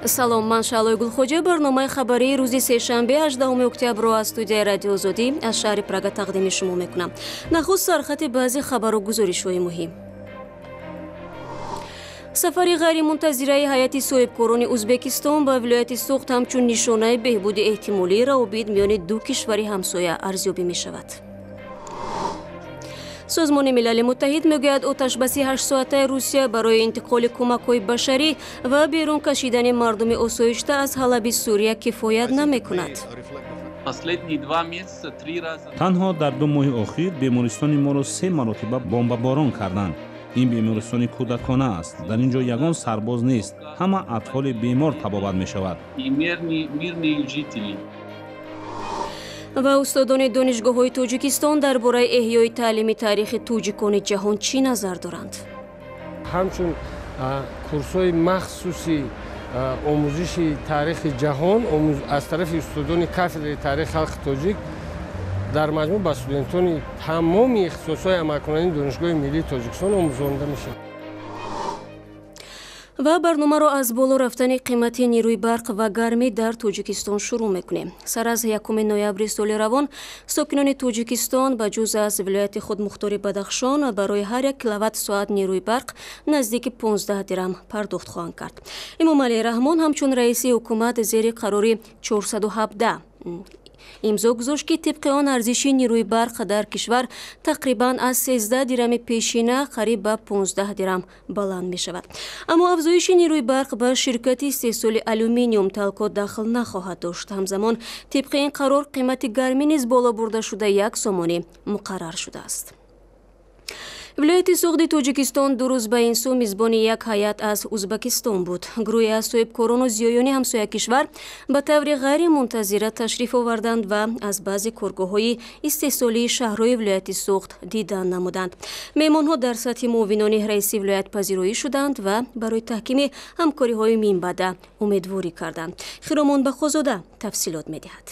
Салом, ман Шаълои Гулхоҷа. Барномаи хабарии рӯзи сешанбе, 18 октябрро аз студияи Радио Озодӣ аз шаҳри Прага тақдими шумо мекунам. Нахуст сархати баъзе хабару гузоришҳои муҳим. Сафари ғайримунтазираи ҳайати соҳибкорони Узбекистон ба вилояти Суғд ҳамчун нишонаи беҳбуди эҳтимолии равобит миёни ду кишвари ҳамсоя арзёбӣ мешавад. Созмони Милали Муттаҳид мегӯяд, оташбаси ҳаштсоатаи Русия барои интиқоли кӯмакҳои башарӣ ва берун кашидани мардуми осоишта аз Ҳалаби Сурия кифоят намекунад. Танҳо дар 2 моҳи охир бемористони моро 3 маротиба бомбаборон карданд. Ин бемористони кӯдакона аст. Дар ин ҷо ягон сарбоз нест, ҳама атфоли бемор табобат мешавад. Ва устодони донишгоҳҳои Тоҷикистон дар бораи эҳёи таълими таърихи тоҷикони ҷаҳон чӣ назар доранд? Ҳамчун курсҳои махсуси омӯзиши таърихи ҷаҳон аз тарафи устодони кафедраи таърихи халқи тоҷик дар маҷмӯъ ба студентони тамоми ихтисосҳои амалкунандаи Донишгоҳи миллии Тоҷикистон омӯзонда мешавад. Ва барномаро аз боло рафтани қимати нерӯи барқ ва гармӣ дар Тоҷикистон шурӯъ мекунем. Сар аз 1 ноябри соли равон сокинони Тоҷикистон ба ҷуз аз вилояти худмухтори Бадахшон барои ҳар як киловатт соат нерӯи барқ наздики 15 дирам пардохт хоҳанд кард. Эмомалӣ Раҳмон ҳамчун раиси ҳукумат зери қарори 417 имзо гузошт, ки тибқи он арзиши нерӯи барқ дар кишвар тақрибан аз 13 дирами пешина қариб ба 15 дирам баланд мешавад. Аммо афзоиши нерӯи барқ ба ширкати истеҳсоли алюминиум Талко дахл нахоҳад дошт. Ҳамзамон тибқи ин қарор қимати гармӣ низ боло бурда шуда 1 сомонӣ муқаррар шудааст. Вилояти Суғди Тоҷикистон 2 рӯз ба ин сӯ мизбони як ҳайат аз Узбекистон буд. Гурӯҳе аз соҳибкорону зиёёни ҳамсоя кишвар ба таври ғайримунтазира ташриф оварданд ва аз баъзе коргоҳҳои истеҳсолии шаҳрҳои вилояти Суғд дидан намуданд. Меҳмонҳо дар сатҳи муовинони раиси вилоят пазироӣ шуданд ва барои таҳкими ҳамкориҳои минбаъда умедворӣ карданд. Хиромон Бахозода тафсилот медиҳад.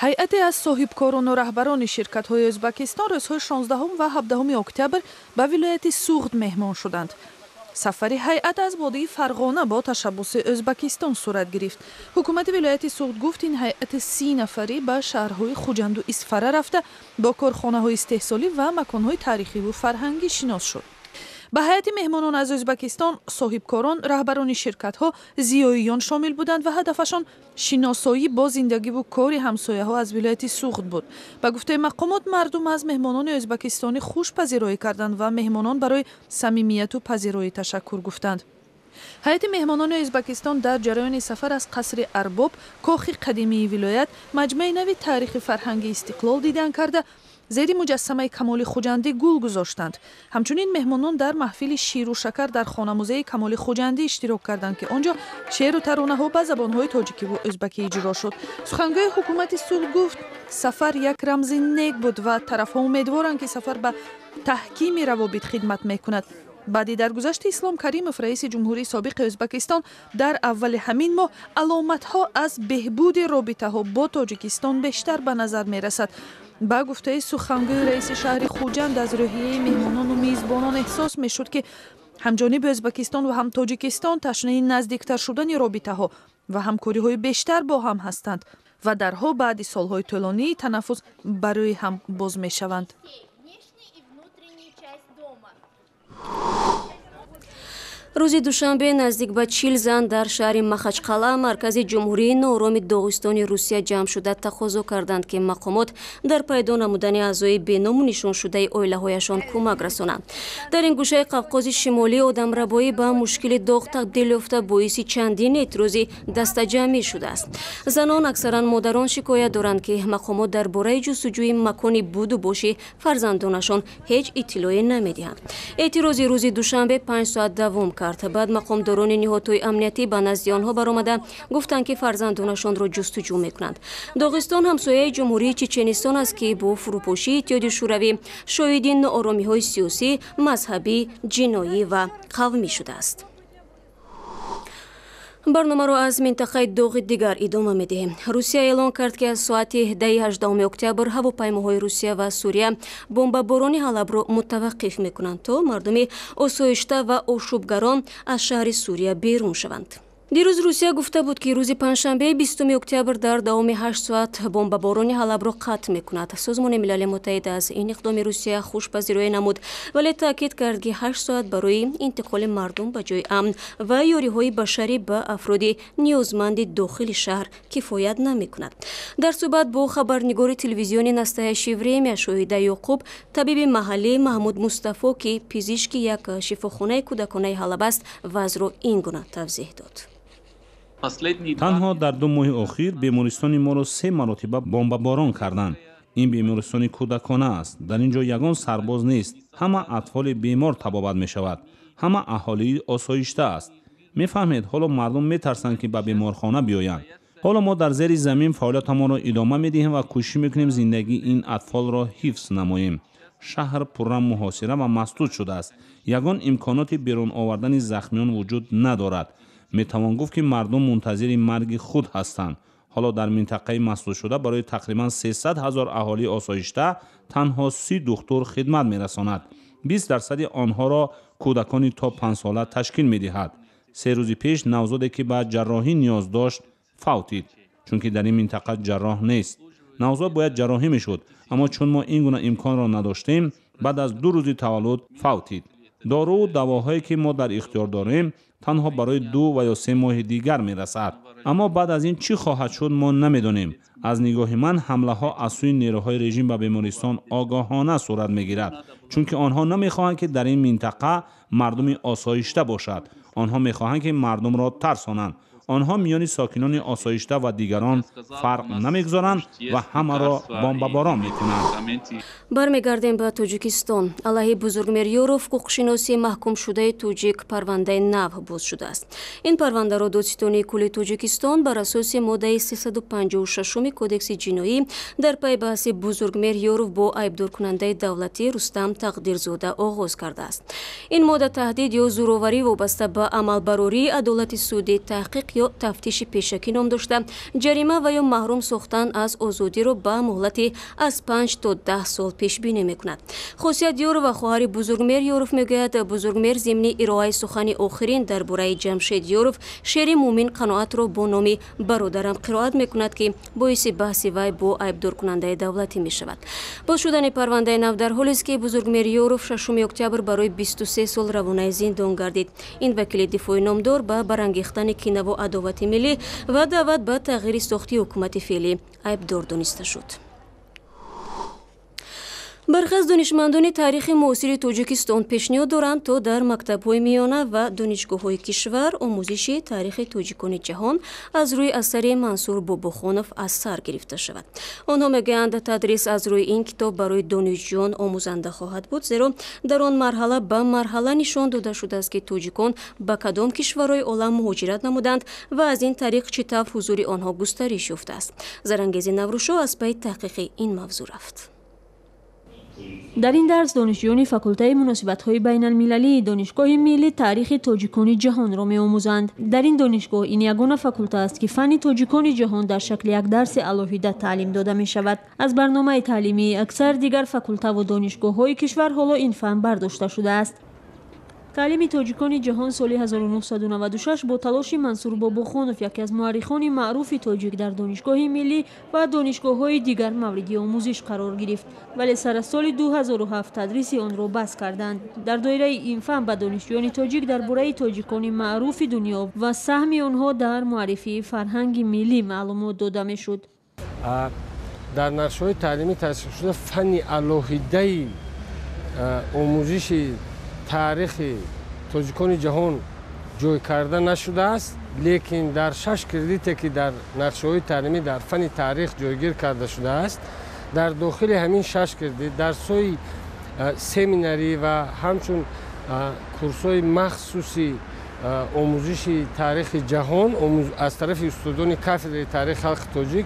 Ҳайате аз соҳибкорону раҳбарони ширкатҳои Ӯзбекистон рӯзҳои 16 ва 17 октябр ба вилояти Суғд меҳмон шуданд. Сафари ҳайат аз водии Фарғона бо ташаббуси Ӯзбекистон сурат гирифт. Ҳукумати вилояти Суғд гуфт, ин ҳайати 30 нафарӣ ба шаҳрҳои Хуҷанду Исфара рафта бо корхонаҳои истеҳсолӣ ва маконҳои таърихиву фарҳангӣ шинос шуд. Ба ҳайати меҳмонон аз Ӯзбекистон соҳибкорон, раҳбарони ширкатҳо, зиёиён шомил буданд ва ҳадафашон шиносоӣ бо зиндагиву кори ҳамсояҳо аз вилояти Суғд буд. Ба гуфтаи мақомот, мардум аз меҳмонони ӯзбекистонӣ хуш пазироӣ карданд ва меҳмонон барои самимияту пазироӣ ташаккур гуфтанд. Ҳайати меҳмонони Ӯзбекистон дар ҷараёни сафар аз қасри Арбоб, кохи қадимии вилоят, маҷмӯаи нави таърихи фарҳанги Истиқлол дидан карда, зери муҷассамаи Камоли Хуҷандӣ гул гузоштанд. Ҳамчунин меҳмонон дар маҳфили ширу шакар дар хонамузеи Камоли Хуҷандӣ иштирок карданд, ки он ҷо шеъру таронаҳо ба забонҳои тоҷикиву ӯзбакӣ иҷро шуд. Сухангӯи ҳукумати Суғд гуфт, сафар як рамзи нек буд ва тарафҳо умедворанд, ки сафар ба таҳкими равобит хидмат мекунад. Баъди даргузашти Ислом Каримов, раиси ҷумҳурии собиқи Ӯзбекистон, дар аввали ҳамин моҳ аломатҳо аз беҳбуди робитаҳо бо Тоҷикистон бештар ба назар мерасад. Ба гуфтаи сухангӯи раиси шаҳри Хуҷанд, аз рӯҳияи меҳмонону мизбонон эҳсос мешуд, ки ҳам ҷониби Ӯзбекистон ва ҳам Тоҷикистон ташнаи наздиктар шудани робитаҳо ва ҳамкориҳои бештар бо ҳам ҳастанд ва дарҳо баъди солҳои тӯлонии танаффус барои ҳам боз мешаванд. Рӯзи душанбе наздик ба 40 зан дар шаҳри Махачқала, маркази ҷумҳурии ноороми Доғистони Русия ҷамъ шуда тақозо карданд, ки мақомот дар пайдо намудани аъзои беному нишоншудаи оилаҳояшон кӯмак расонанд. Дар ин гӯшаи Қавқози Шимолӣ одамрабоӣ ба мушкили доғ табдил ёфта боиси чандин эътирози дастаҷамъӣ шудааст. Занон, аксаран модарон, шикоят доранд, ки мақомот дар бораи ҷустуҷӯи макони буду боши фарзандонашон ҳеҷ иттилоъе намедиҳанд. Эътирози рӯзи душанбе 5 соат давом кард. Баъд мақомдорони ниҳодҳои амниятӣ ба назди онҳо баромада гуфтанд, ки фарзандонашонро ҷустуҷӯ мекунанд. Доғистон ҳамсояи ҷумҳурии Чеченистон аст, ки бо фурӯпошии Иттиҳоди Шӯравӣ шоҳиди нооромиҳои сиёсӣ, мазҳабӣ, ҷиноӣ ва қавмӣ шудааст. Барномаро аз минтақаи доғи дигар идома медиҳем. Русия эълон кард, ки аз соати 10 октябр ҳавопаймоҳои Русия ва Сурия бомбаборони Ҳалабро мутаваққиф мекунанд, то мардуми осоишта ва ошӯбгарон аз шаҳри Сурия берун шаванд. Дирӯз Русия гуфта буд, ки рӯзи панҷшанбеи 20 октябр дар давоми 8 соат бомбаборони Ҳалабро қатъ мекунад. Созмони Милали Муттаҳид аз ин иқдоми Русия хушпазироӣ намуд, вале таъкид кард, ки 8 соат барои интиқоли мардум ба ҷои амн ва ёриҳои башарӣ ба афроди ниёзманди дохили шаҳр кифоят намекунад. Дар суҳбат бо хабарнигори телевизиони «Настоящее время» Шоҳида Ёқуб, табиби маҳаллӣ Маҳмуд Мустафо, ки пизишки як шифохонаи кӯдаконаи Ҳалаб аст, вазъро ин гуна тавзеҳ дод. Танҳо дар 2 моҳи охир бемористони моро 3 маротиба бомбаборон карданд. Ин бемористони кӯдакона аст. Дар ин ҷо ягон сарбоз нест. Ҳама атфоли бемор табобат мешавад. Ҳама аҳолии осоишта аст. Мефаҳмед, ҳоло мардум метарсанд, ки ба беморхона биёянд. Ҳоло мо дар зери замин фаъолиятамонро идома медиҳем ва кӯшиш мекунем зиндагии ин атфолро ҳифз намоем. Шаҳр пурра муҳосира ва масдуд шудааст. Ягон имконоти берун овардани захмиён вуҷуд надорад. Метавон гуфт, ки мардум мунтазири марги худ ҳастанд. Ҳоло дар минтақаи масдудшуда барои тақрибан 300 ҳазор аҳолии осоишта танҳо 30 духтур хидмат мерасонад. 20% онҳоро кӯдакони то 5 сола ташкил медиҳад. 3 рӯзи пеш навзоде, ки ба ҷарроҳӣ ниёз дошт, фавтид, чунки дар ин минтақа ҷарроҳ нест. Навзод бояд ҷарроҳӣ мешуд, аммо чун мо ин гуна имконро надоштем, баъд аз 2 рӯзи таваллуд фавтид. Доруву давоҳое, ки мо дар ихтиёр дорем, танҳо барои 2 ва ё 3 моҳи дигар мерасад. Аммо баъд аз ин чӣ хоҳад шуд, мо намедонем. Аз нигоҳи ман, ҳамлаҳо аз сӯи нерӯҳои режим ба бемористон огоҳона сурат мегирад, чунки онҳо намехоҳанд, ки дар ин минтақа мардуми осоишта бошад. Онҳо мехоҳанд, ки мардумро тарсонанд. Онҳо миёни сокинони осоишта ва дигарон фарқ намегузоранд ва ҳамаро бомбаборон мекунанд. Бармегардем ба Тоҷикистон. Алайҳи Бузургмер Ёров, ҳуқуқшиноси маҳкумшудаи тоҷик, парвандаи нав боз шудааст. Ин парвандаро Додситонии кулли Тоҷикистон бар асоси моддаи 356 Кодекси ҷиноӣ дар пайи баҳси Бузургмер Ёров бо айбдоркунандаи давлатӣ Рустам Тақдирзода оғоз кардааст. Ин модда таҳдид ё зӯроварӣ вобаста ба амалбарории адолати судӣ, таҳқиқ ё тафтиши пешакӣ ном дошта, ҷарима ва ё маҳрум сохтан аз озодиро ба муҳлати аз 5 то 10 сол пешбинӣ мекунад. Хосият Ёрова, хоҳари Бузургмер Ёров, мегӯяд, Бузургмер зимни ироаи сухани охирин дар бораи Ҷамшед Ёров шеъри Муъмин Қаноатро бо номи «Бародарам» қироат мекунад, ки боиси баҳси вай бо айбдоркунандаи давлатӣ мешавад. Боз шудани парвандаи нав дар ҳолест, ки Бузургмер Ёров 6 октябр барои 23 сол равонаи зиндон гардид. Ин вакили дифои номдор ба барангехтани кинаву адовати миллӣ ва даъват ба тағйири сохти ҳукумати феълӣ айбдор дониста шуд. Бархе аз донишмандони таърихи муосири Тоҷикистон пешниҳод доранд, то дар мактабҳои миёна ва донишгоҳҳои кишвар омӯзиши таърихи тоҷикони ҷаҳон аз рӯи асари Мансур Бобохонов аз сар гирифта шавад. Онҳо мегӯянд, тадрис аз рӯи ин китоб барои донишҷӯён омӯзанда хоҳад буд, зеро дар он марҳала ба марҳала нишон дода шудааст, ки тоҷикон ба кадом кишварҳои олам муҳоҷират намуданд ва аз ин тариқ чӣ тавр ҳузури онҳо густариш ёфтааст. Зарангези Наврӯшо аз пайи таҳқиқи ин мавзӯъ рафт. Дар ин дарс донишҷӯёни факултаи муносибатҳои байналмилалии Донишгоҳи миллӣ таърихи тоҷикони ҷаҳонро меомӯзанд. Дар ин донишгоҳ ин ягона факулта аст, ки фанни тоҷикони ҷаҳон дар шакли як дарси алоҳида таълим дода мешавад. Аз барномаи таълимии аксар дигар факултаву донишгоҳҳои кишвар ҳоло ин фан бардошта шудааст. Таълими тоҷикони ҷаҳон соли 1996 бо талоши Мансур Бобохонов, яке аз муаррихони маъруфи тоҷик, дар Донишгоҳи миллӣ ва донишгоҳҳои дигар мавриди омӯзиш қарор гирифт, вале сар аз соли 2007 тадриси онро бас карданд. Дар доираи ин фан ба донишҷӯёни тоҷик дар бораи тоҷикони маъруфи дунё ва саҳми онҳо дар муаррифии фарҳанги миллӣ маълумот дода мешуд. Дар нақшҳои таълимӣ таъсисшуда фанни алоҳидаи омӯзиши таърихи тоҷикони ҷаҳон ҷой карда нашудааст, лекин дар 6 кредите, ки дар нақшаҳои таълимӣ дар фанни таърих ҷойгир карда шудааст, дар дохили ҳамин 6 кредит дарсҳои семинарӣ ва ҳамчун курсҳои махсуси омӯзиши таърихи ҷаҳон аз тарафи устодони кафедраи таърихи халқи тоҷик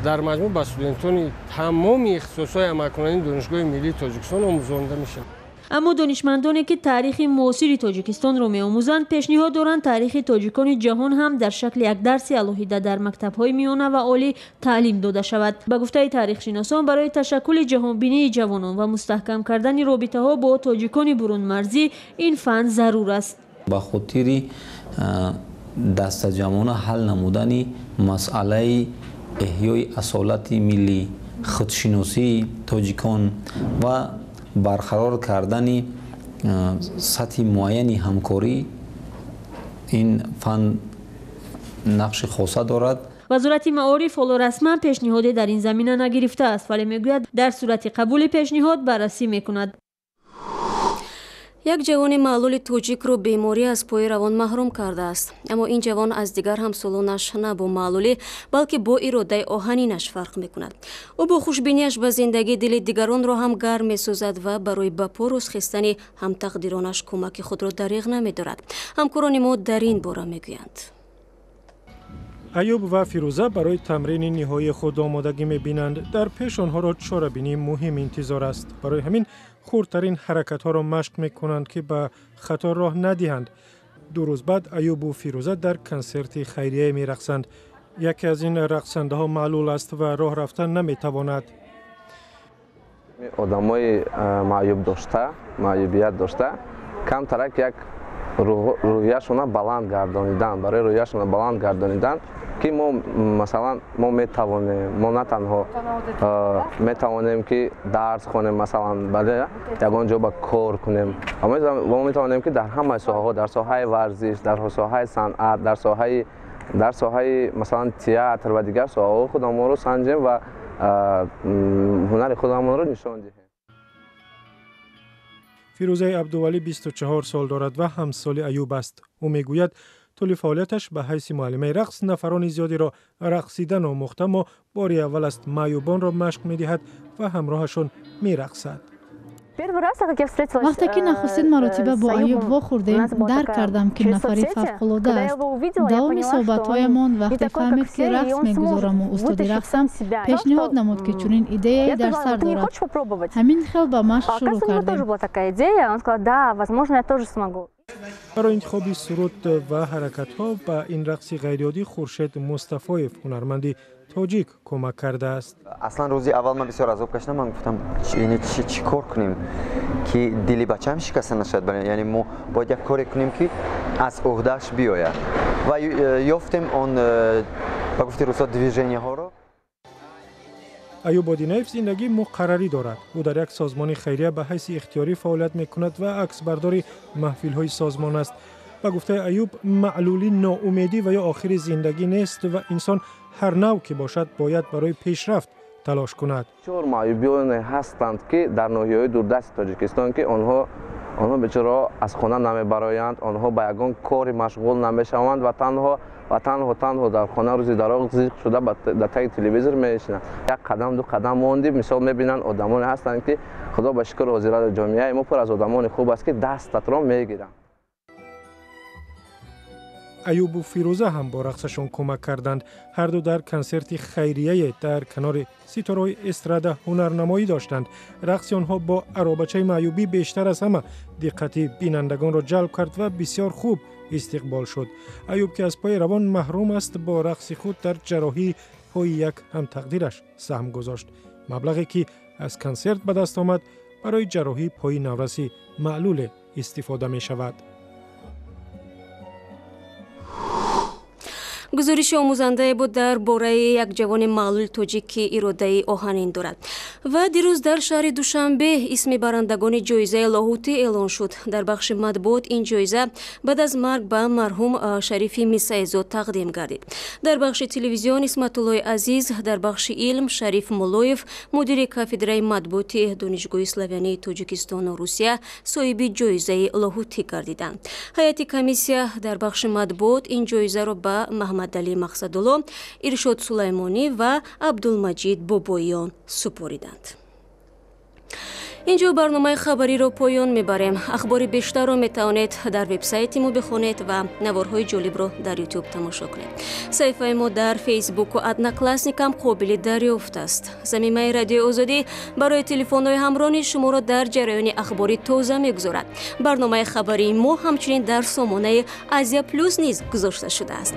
дар маҷмӯъ ба студентони тамоми ихтисосҳои амалкунандаи Донишгоҳи миллии Тоҷикистон омӯзонда мешавад. Аммо донишмандоне, ки таърихи муосири Тоҷикистонро меомӯзанд, пешниҳод доранд таърихи тоҷикони ҷаҳон ҳам дар шакли як дарси алоҳида дар мактабҳои миёна ва олӣ таълим дода шавад. Ба гуфтаи таърихшиносон, барои ташаккули ҷаҳонбинии ҷавонон ва мустаҳкам кардани робитаҳо бо тоҷикони бурунмарзӣ ин фан зарур аст. Ба хотири Дастаҷамъона ҳал намудани масъалаи эҳёи асолати миллӣ, худшиносии тоҷикон ва барқарор кардани сатҳи муайяни ҳамкорӣ ин фан нақши хоса дорад. Вазорати маориф ҳоло расман пешниҳоде дар ин замина нагирифтааст, вале мегӯяд дар сурати қабули пешниҳод баррасӣ мекунад. Як ҷавони маълули тоҷикро беморӣ аз пои равон маҳрум кардааст. Аммо ин ҷавон аз дигар ҳамсолонаш на бо маълулӣ, балки бо иродаи оҳанинаш фарқ мекунад. Ӯ бо хушбинияш ба зиндагӣ дили дигаронро ҳам гарм месозад ва барои ба по рӯзхестани ҳамтақдиронаш кӯмаки худро дариғ намедорад. Ҳамкорони мо дар ин бора мегӯянд. Аюб ва Фирӯза барои тамрини ниҳоии худ омодагӣ мебинанд. Дар пеш онҳоро чорабинии муҳим интизор аст. Барои ҳамин хурдтарин ҳаракатҳоро машқ мекунанд, ки ба хато роҳ надиҳанд. 2 рӯз баъд Аюбу Фирӯза дар консерти хайрия мерақсанд. Яке аз ин рақсандаҳо маълул аст ва роҳ рафтан наметавонад. Одамои маъюб дошта, маъюбият дошта, камтарак як рӯҳияшона баланд гардонидан, барои рӯҳияшона баланд гардонидан, ки мо масалан мо метавонем, мо на танҳо метавонем ки дарс хонем, масалан бале ягон ҷо ба кор кунем, мо метавонем ки дар ҳамаи соҳаҳо, дар соҳаи варзиш, дар соҳаи санъат, дар соҳаи масалан театр ва дигар соҳаҳо худамонро санҷем ва ҳунари худамонро нишон диҳем. Фирӯзаи Абдувалӣ 24 сол дорад ва ҳамсоли Аюб аст. Ӯ мегӯяд тӯли фаъолияташ ба ҳайси муаллимаи рақс нафарони зиёдеро рақсидан омӯхта, аммо бори аввал аст маъюбонро машқ медиҳад ва ҳамроҳашон мерақсад. Вақте ки нахустин маротиба бо Аюб вохӯрдем, дарк кардам, ки нафари фавқулода аст. Давоми суҳбатҳоямон вақте фаҳмид, ки рақс мегузораму устоди рақсам, пешниҳод намуд, ки чунин идеяе дар сар дорад. Ҳамин хел ба машқ шурӯъ кардем. Барои интихоби суруд ва ҳаракатҳо ба ин рақси ғайриоддӣ Хуршед Мустафоев, ҳунарманди тоҷик, кӯмак кардааст. Аслан рӯзи аввал ман бисёр азоб кашидам. Ман гуфтам, чӣ кор кунем, ки дили бачаам шикаста нашавад. Яъне мо бояд як коре кунем, ки аз ӯҳдааш биёяд. Ва ёфтем он, ба гуфти русо, движениҳоро. Аюб Одинаев зиндагии муқаррарӣ дорад. Ӯ дар як созмони хайрия ба ҳайси ихтиёрӣ фаъолият мекунад ва аксбардори маҳфилҳои созмон аст. Ба гуфтаи Аюб, маълулӣ ноумедӣ ва ё охири зиндагӣ нест ва инсон ҳар нав ки бошад бояд барои пешрафт талош кунад. Чор маъюбиёне ҳастанд, ки дар ноҳияҳои дурдасти Тоҷикистон, ки онҳо бечораҳо аз хона намебароянд, онҳо ба ягон кори машғул намешаванд ва танҳо дар хона рӯзи дароғ зиқ шуда дар таги телевизор менишинанд. Як қадам, ду қадам монди, мисол мебинанд одамоне ҳастанд, ки худо ба шукр ҳозира ҷомеаи мо пур аз одамони хуб аст, ки дастатро мегиранд. Аюбу Фирӯза ҳам бо рақсашон кӯмак карданд. Ҳарду дар консерти хайрияе дар канори ситораҳои эстрада ҳунарнамоӣ доштанд. Рақси онҳо бо аробачаи маъюбӣ бештар аз ҳама диққати бинандагонро ҷалб кард ва бисёр хуб истиқбол шуд. Аюб, ки аз пои равон маҳрум аст, бо рақси худ дар ҷарроҳии пои як ҳамтақдираш саҳм гузошт. Маблағе ки аз консерт ба даст омад, барои ҷарроҳии пои навраси маълуле истифода мешавад. Гузориши омӯзандае буд дар бораи як ҷавони маълули тоҷик, ки иродаи оҳанин дорад. Ва дирӯз дар шаҳри Душанбе исми барандагони ҷоизаи Лоҳутӣ эълон шуд. Дар бахши матбуот ин ҷоиза баъд аз марг ба марҳум Шарифи Мисаизод тақдим гардид. Дар бахши телевизион Исматуллои Азиз, дар бахши илм Шариф Муллоев, мудири кафедраи матбуоти Донишгоҳи славянии Тоҷикистону Русия, соҳиби ҷоизаи Лоҳутӣ гардиданд. Ҳайати комиссия дар бахши матбуот ин ҷоизаро ба Маҳмадалӣ Мақсадулло, Иршод Сулаймонӣ ва Абдулмаҷид Бобоиён супориданд. Инҷо барномаи хабариро поён мебарем. Ахбори бештарро метавонед дар вебсайти мо бихонед ва наворҳои ҷолибро дар ютуб тамошо кунед. Саҳифаи мо дар фейсбуку Одноклассникам қобили дарёфт аст. Замимаи Радиои Озодӣ барои телефонҳои ҳамроҳи шуморо дар ҷараёни ахбори тоза мегузорад. Барномаи хабарии мо ҳамчунин дар сомонаи Азия Плюс низ гузошта шудааст.